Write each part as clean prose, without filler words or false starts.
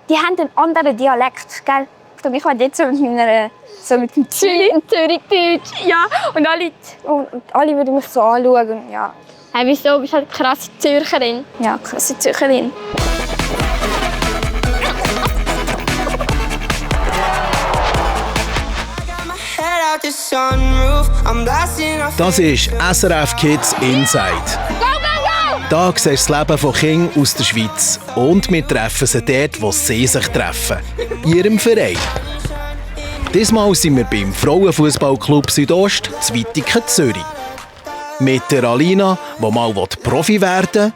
Die haben einen anderen Dialekt, gell? Und ich war jetzt so mit dem Zürich-Deutsch. Ja, und alle würden mich so anschauen. Ja. Hey, wieso? Bist du halt eine krasse Zürcherin? Ja, krasse Zürcherin. Das ist SRF Kids Inside. Da siehst du das Leben von Kindern aus der Schweiz. Und wir treffen sie dort, wo sie sich treffen. In ihrem Verein. Diesmal sind wir beim Frauenfußballclub Südost in Wittigen, Zürich. Mit der Alina, die mal Profi werden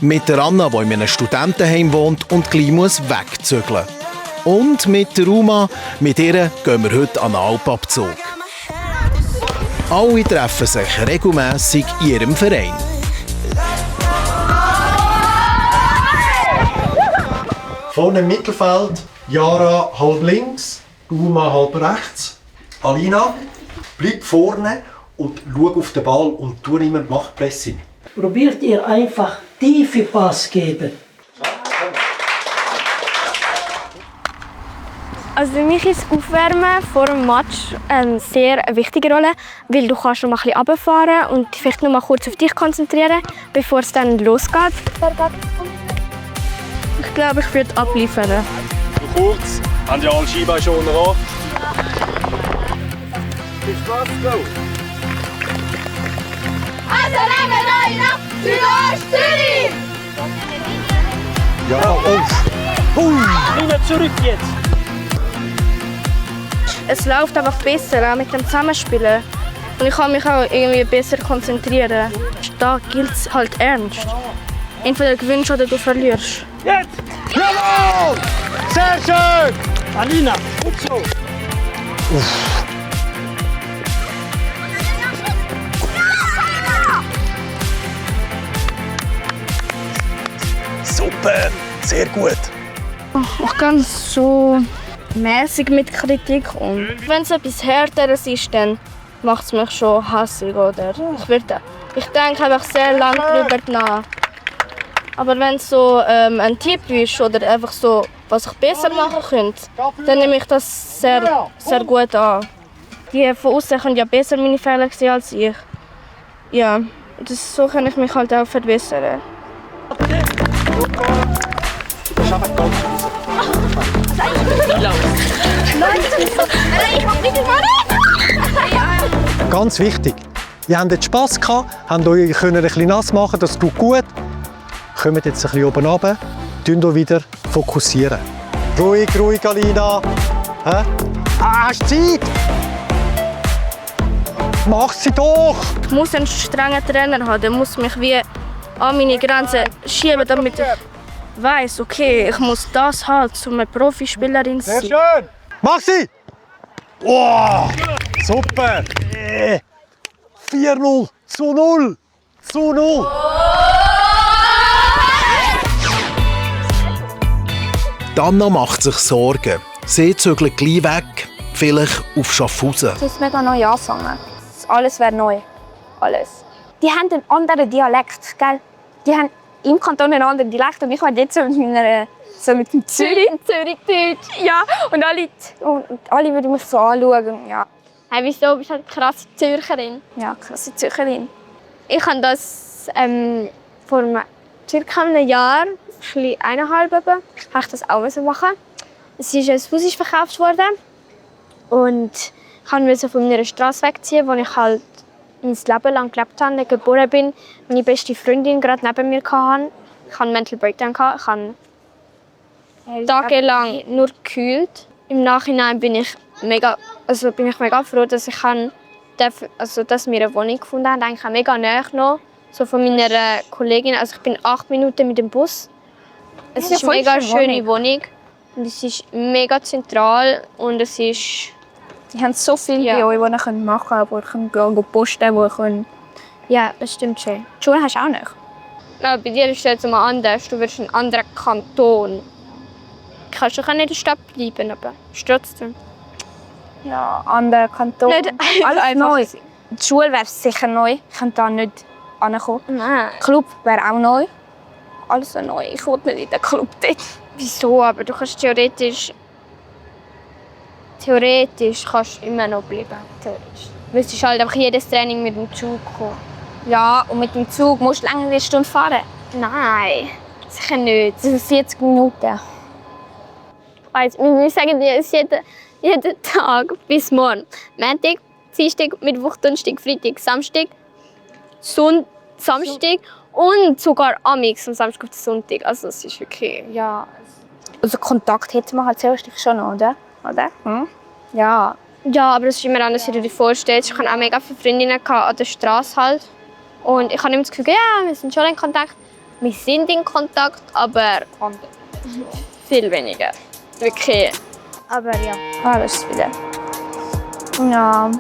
will. Mit der Anna, die in einem Studentenheim wohnt und gleich wegzügeln muss. Und mit der Uma, mit ihr gehen wir heute an einen Alpabzug. Alle treffen sich regelmässig in ihrem Verein. Vorne im Mittelfeld, Yara halb links, Uma halb rechts. Alina, bleib vorne und schau auf den Ball und tu niemand macht Pressing. Probiert ihr einfach tiefe Pass geben. Also für mich ist das Aufwärmen vor dem Match eine sehr wichtige Rolle, weil du kannst noch mal ein bisschen runterfahren und vielleicht noch mal kurz auf dich konzentrieren, bevor es dann losgeht. Ich glaube, ich würde abliefern. Noch kurz, haben ja alle Skibeinschoner an. Viel Spaß, go! Also nehmen wir nach Südost Zürich! Ja, auf! Wieder zurück jetzt! Es läuft einfach besser, auch mit dem Zusammenspielen. Und ich kann mich auch irgendwie besser konzentrieren. Da gilt es halt ernst. Entweder gewinnst oder du verlierst. Jetzt! Jawohl! Sehr schön! Alina, gut so! Super, sehr gut. Ich gehe so mäßig mit Kritik um. Wenn es etwas Härteres ist, dann macht es mich schon hassig. Oder? Ich denke einfach sehr lange darüber nach. Aber wenn es so ein Tipp ist oder einfach so, was ich besser machen könnte, dann nehme ich das sehr, sehr gut an. Die von außen können ja besser meine Fehler sehen als ich. Ja, so kann ich mich halt auch verbessern. Ganz wichtig. Ihr habt jetzt Spass gehabt, habt euch ein bisschen nass machen, das tut gut. Kommt jetzt ein bisschen oben runter, tun euch wieder fokussieren. Ruhig, ruhig, Alina. Hä? Hast du Zeit? Mach sie doch! Ich muss einen strengen Trainer haben, der muss mich wie an meine Grenzen schieben, damit ich weiss, okay, ich muss das halt, um eine Profispielerin zu sein. Sehr schön! Mach sie! Oh, super! 4-0 zu 0 zu 0. Anna macht sich Sorgen. Sie zügelt gleich weg, vielleicht auf Schaffhausen. Es ist mega neu angefangen. Alles wäre neu. Alles. Die haben einen anderen Dialekt, gell? Die haben im Kanton einen anderen Dialekt und ich war jetzt so mit dem Zürich-Deutsch. Ja, und alle würden mich so anschauen. Ja. Hey, wieso? Bist du halt eine krasse Zürcherin? Ja, krasse Zürcherin. Ich habe das vor circa einem Jahr, eineinhalb, habe ich das auch machen. Es ist ein Haus verkauft worden und ich musste von meiner Straße wegziehen, wo ich halt mein Leben lang gelebt habe, geboren bin. Meine beste Freundin gerade neben mir hatte. Ich hatte einen Mental Breakdown. Ich habe tagelang nur gekühlt. Im Nachhinein bin ich mega froh, dass ich dass wir eine Wohnung gefunden haben. Eigentlich auch mega nahe noch, so von meiner Kollegin. Also ich bin 8 Minuten mit dem Bus. Es ist eine mega schöne Wohnung. Und es ist mega zentral und es ist... Die haben so viel bei euch, die ihr machen könnt, wo ihr posten könnt. Ja, das stimmt schon. Die Schule hast du auch nicht? Ja, bei dir ist es jetzt mal anders. Du wirst in einem anderen Kanton. Du kannst doch auch nicht in der Stadt bleiben, aber trotzdem. Ja, anderer Kanton. Nicht alles neu. Die Schule wäre sicher neu. Ich könnte da nicht ankommen. Nein. Der Club wäre auch neu. Alles so neu. Ich will nicht in den Club dort. Wieso? Aber du kannst theoretisch kannst du immer noch bleiben. Theoretisch. Du müsstest halt einfach jedes Training mit dem Zug kommen. Ja, und mit dem Zug musst du länger eine Stunde fahren. Nein, sicher nicht. Das sind 40 Minuten. Wir sagen dir es jeden Tag bis morgen. Montag, Dienstag, Mittwoch, Donnerstag, Freitag, Samstag, Samstag und sogar amix am Samstag auf den Sonntag. Also es ist wirklich, ja. Also Kontakt hätten wir halt zuerst schon noch, oder? Ja. Ja, aber es ist immer anders, wie du dir vorstellst. Ich hatte auch mega viele Freundinnen an der Straße halt. Und ich habe immer das Gefühl, ja, wir sind schon in Kontakt. Wir sind in Kontakt, aber viel weniger. Wirklich. Aber ja. Alles wieder. Ja.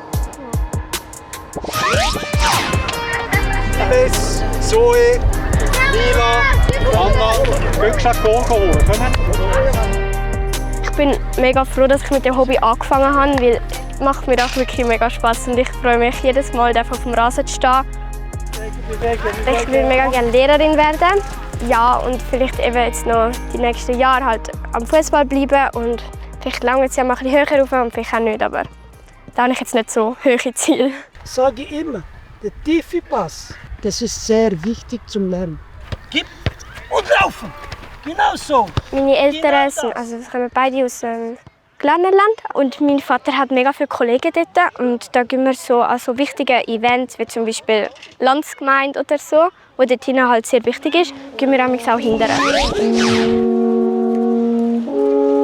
Alice, Zoe, Lila, Anna, könnt ihr Goal holen? Ich bin mega froh, dass ich mit dem Hobby angefangen habe, weil es macht mir auch wirklich mega Spass und ich freue mich jedes Mal, auf dem Rasen zu stehen. Ich will mega gerne Lehrerin werden. Ja, und vielleicht eben jetzt noch die nächsten Jahre halt am Fußball bleiben und vielleicht lange jetzt ja mal ein bisschen höher rauf und vielleicht auch nicht, aber da habe ich jetzt nicht so hohe Ziele. Ich sage immer, der tiefe Pass, das ist sehr wichtig zum Lernen. Gib und laufen! Genau so! Meine Eltern wir kommen beide aus Glarnerland und mein Vater hat mega viele Kollegen dort und da gehen wir so an so wichtige Events wie zum Beispiel Landsgemeinde oder so, wo dort hinten halt sehr wichtig ist, gehen wir auch hinterher.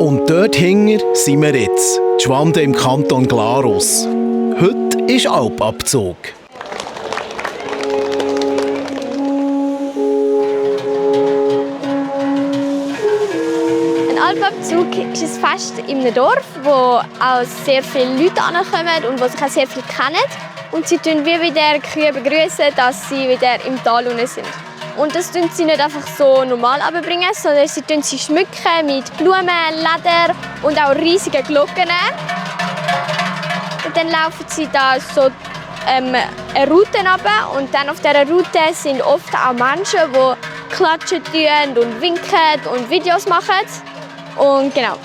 Und dort hinten sind wir jetzt, die Schwanden im Kanton Glarus. Heute ist Alpabzug. Alpabzug ist ein Fest in einem Dorf, wo auch sehr viele Leute ankommen und wo sich auch sehr viele kennen. Und sie begrüßen wie wieder die Kühe begrüßen, dass sie wieder im Tal sind. Und das tun sie nicht einfach so normal runterbringen, sondern sie schmücken mit Blumen, Leder und auch riesigen Glocken. Und dann laufen sie da so eine Route runter und dann auf dieser Route sind oft auch Menschen, die klatschen und winken und Videos machen. Und genau.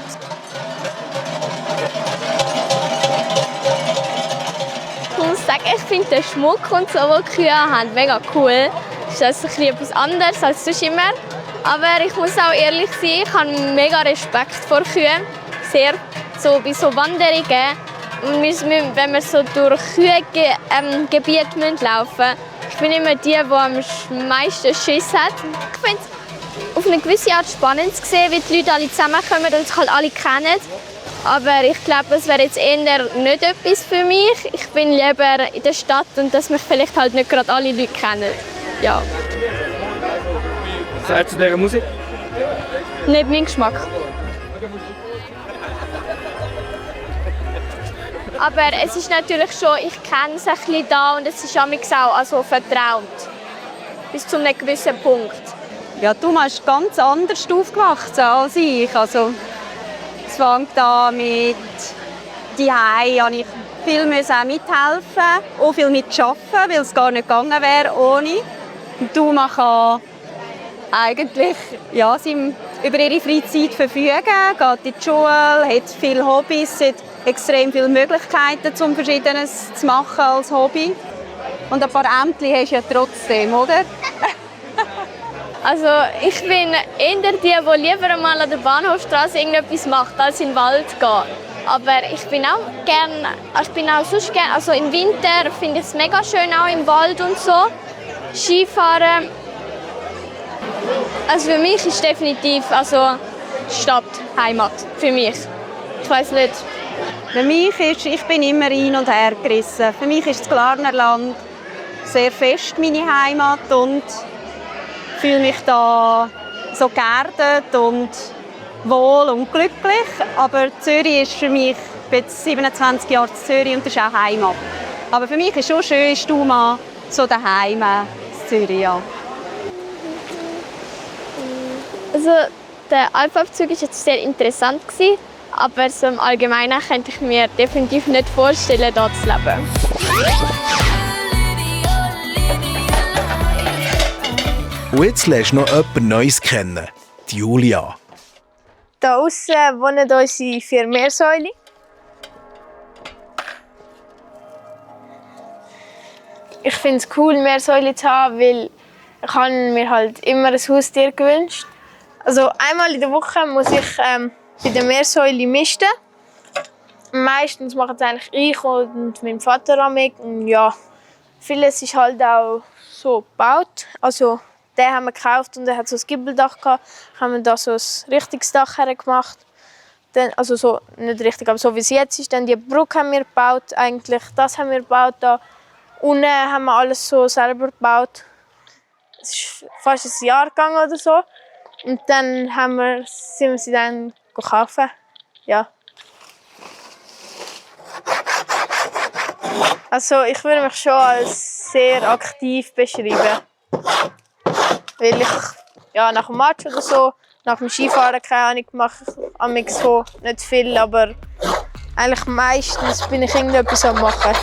Ich muss sagen, ich finde den Schmuck und so, den die Kühe haben, mega cool. Das ist etwas anderes als sonst immer. Aber ich muss auch ehrlich sein, ich habe mega Respekt vor Kühen. Sehr, so bei so Wanderungen. Wenn wir so durch Kühengebiete laufen müssen, ich bin immer die am meisten Schiss hat. Ich finde es auf eine gewisse Art spannend zu sehen, wie die Leute alle zusammenkommen und sich halt alle kennen. Aber ich glaube, es wäre jetzt eher nicht etwas für mich. Ich bin lieber in der Stadt und dass mich vielleicht halt nicht gerade alle Leute kennen. Ja. Was sagst du zu dieser Musik? Nicht mein Geschmack. Aber es ist natürlich schon, ich kenne es ein bisschen da und es ist auch also vertraut. Bis zu einem gewissen Punkt. Ja, du bist ganz anders aufgewachsen als ich. Also, es fängt an mit «Zuhause» musste ich viel mithelfen, auch viel mitarbeiten, weil es gar nicht gegangen wäre ohne. Und du kann eigentlich über ihre Freizeit verfügen, geht in die Schule, hat viele Hobbys, hat extrem viele Möglichkeiten, um Verschiedenes zu machen als Hobby. Und ein paar Ämter hast du ja trotzdem, oder? Also ich bin eher die lieber einmal an der Bahnhofstrasse irgendetwas macht, als in den Wald geht. Aber ich bin auch sonst gerne, also im Winter finde ich es mega schön, auch im Wald und so. Skifahren. Also für mich ist definitiv Stadt, Heimat, für mich. Ich weiß nicht. Für mich ich bin immer hin und her gerissen. Für mich ist das Glarnerland sehr fest meine Heimat und ich fühle mich da so geerdet und wohl und glücklich. Aber Zürich ist für mich, ich bin jetzt 27 Jahre in Zürich und das ist auch Heimat. Aber für mich ist schon schön, ist du mal so daheim in Zürich. Ja. Also der Alpabzug war jetzt sehr interessant, aber so im Allgemeinen könnte ich mir definitiv nicht vorstellen, hier zu leben. Und jetzt lernst du noch jemand Neues kennen, die Julia. Da außen wohnen unsere 4 Meersäule. Ich finde es cool, Meersäule zu haben, weil ich habe mir halt immer ein Haustier gewünscht. Also einmal in der Woche muss ich bei der Meersäule misten. Meistens machen es eigentlich ich und mein Vater amig. Und ja, vieles ist halt auch so gebaut. Also den haben wir gekauft und der hat so ein Gibbeldach gehabt. Haben wir da so ein richtiges Dach hergemacht. Dann, also so nicht richtig, aber so wie es jetzt ist. Dann die Brücke haben wir gebaut. Eigentlich das haben wir gebaut da. Unten haben wir alles so selber gebaut. Es ist fast ein Jahr gegangen oder so. Und dann sind wir sie dann kaufen. Ja. Also ich würde mich schon als sehr aktiv beschreiben. Weil ich nach dem Match oder so, nach dem Skifahren, keine Ahnung, mache ich so nicht viel, aber eigentlich meistens bin ich irgendetwas am machen.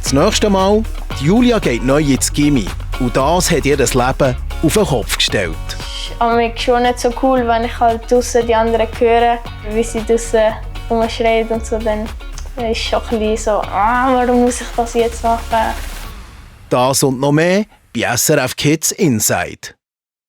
Das nächste Mal, die Julia geht neu ins Gymi und das hat ihr das Leben auf den Kopf gestellt. Es ist schon nicht so cool, wenn ich halt draussen die anderen höre, wie sie draussen rumschreien und so, dann ist es schon ein bisschen so, warum muss ich das jetzt machen? Das und noch mehr bei SRF Kids Inside.